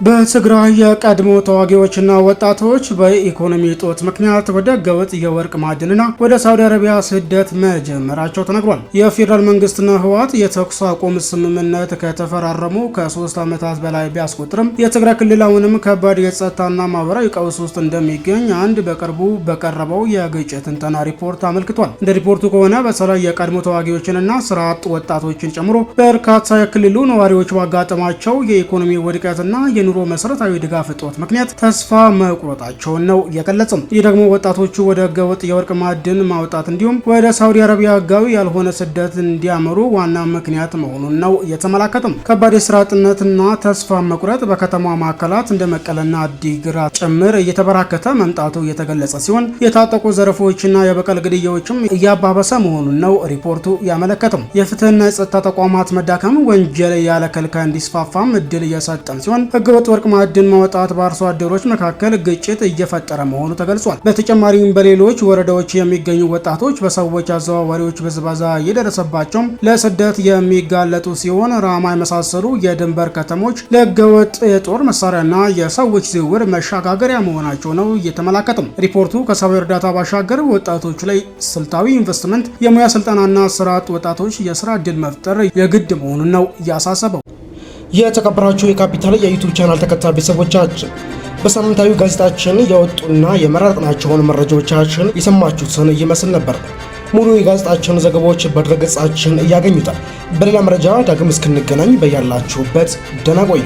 በትግራይ የቀድሞ ተዋጊዎችና ወጣቶች በኢኮኖሚ እጦት ምክንያት ወደ ህገወጥ የወርቅ ማዕድንና ወደ ሳውዲ አረቢያ ስደት መጀመራቸው ተነግሯል። የፌዴራል መንግስትና ህወሓት የተኩስ አቁም ስምምነት ከተፈራረሙ ከ3 ዓመታት በላይ ቢያስቆጥርም የትግራይ ክልል አሁንም ከባድ የጸጥታና ማህበራዊ ቀውስ ውስጥ እንደሚገኝ አንድ በቅርቡ በቀረበው የግጭት ትንተና ሪፖርት አመልክቷል። እንደ ሪፖርቱ ከሆነ በተለይ የቀድሞ ተዋጊዎችንና ስራ አጥ ወጣቶችን ጨምሮ በርካታ የክልሉ ነዋሪዎች ባጋጠማቸው የኢኮኖሚ ውድቀትና የኑሮ መሰረታዊ ድጋፍ እጦት ምክንያት ተስፋ መቁረጣቸውን ነው የገለጸው። ይህ ደግሞ ወጣቶቹ ወደ ህገወጥ የወርቅ ማዕድን ማውጣት እንዲሁም ወደ ሳውዲ አረቢያ ህጋዊ ያልሆነ ስደት እንዲያመሩ ዋና ምክንያት መሆኑን ነው የተመላከተው። ከባድ የስራ አጥነትና ተስፋ መቁረጥ በከተማ ማዕከላት እንደ መቀለና አዲግራት ጭምር እየተበራከተ መምጣቱ የተገለጸ ሲሆን የታጠቁ ዘረፎችና የበቀል ግድያዎችም እያባበሰ መሆኑን ነው ሪፖርቱ ያመለከተው። የፍትህና የጸጥታ ተቋማት መዳከም ወንጀል ያለ ከልካይ እንዲስፋፋም እድል እየሰጠም ሲሆን ህገወጥ ወርቅ ማዕድን ማውጣት በአርሶ አደሮች መካከል ግጭት እየፈጠረ መሆኑ ተገልጿል። በተጨማሪም በሌሎች ወረዳዎች የሚገኙ ወጣቶች በሰዎች አዘዋዋሪዎች ብዝበዛ እየደረሰባቸውም ለስደት የሚጋለጡ ሲሆን ራማ የመሳሰሉ የድንበር ከተሞች ለህገወጥ የጦር መሳሪያና የሰዎች ዝውውር መሸጋገሪያ መሆናቸው ነው እየተመላከተው። ሪፖርቱ ከሰብአዊ እርዳታ ባሻገር ወጣቶቹ ላይ ስልታዊ ኢንቨስትመንት፣ የሙያ ስልጠናና ስራ አጥ ወጣቶች የስራ እድል መፍጠር የግድ መሆኑን ነው ያሳሰበው። የተከበራችሁ የካፒታል የ YouTube channel ተከታታይ ቤተሰቦቻችን፣ በሳምንታዊ ጋዜጣችን የወጡና የመረጥናቸውን መረጃዎቻችን የሰማችሁትን ይመስል ነበር። ሙሉ የጋዜጣችን ዘገባዎች በድረገጻችን ያገኙታል። በሌላ መረጃ ዳግም እስክንገናኝ በያላችሁበት ደህና ቆዩ።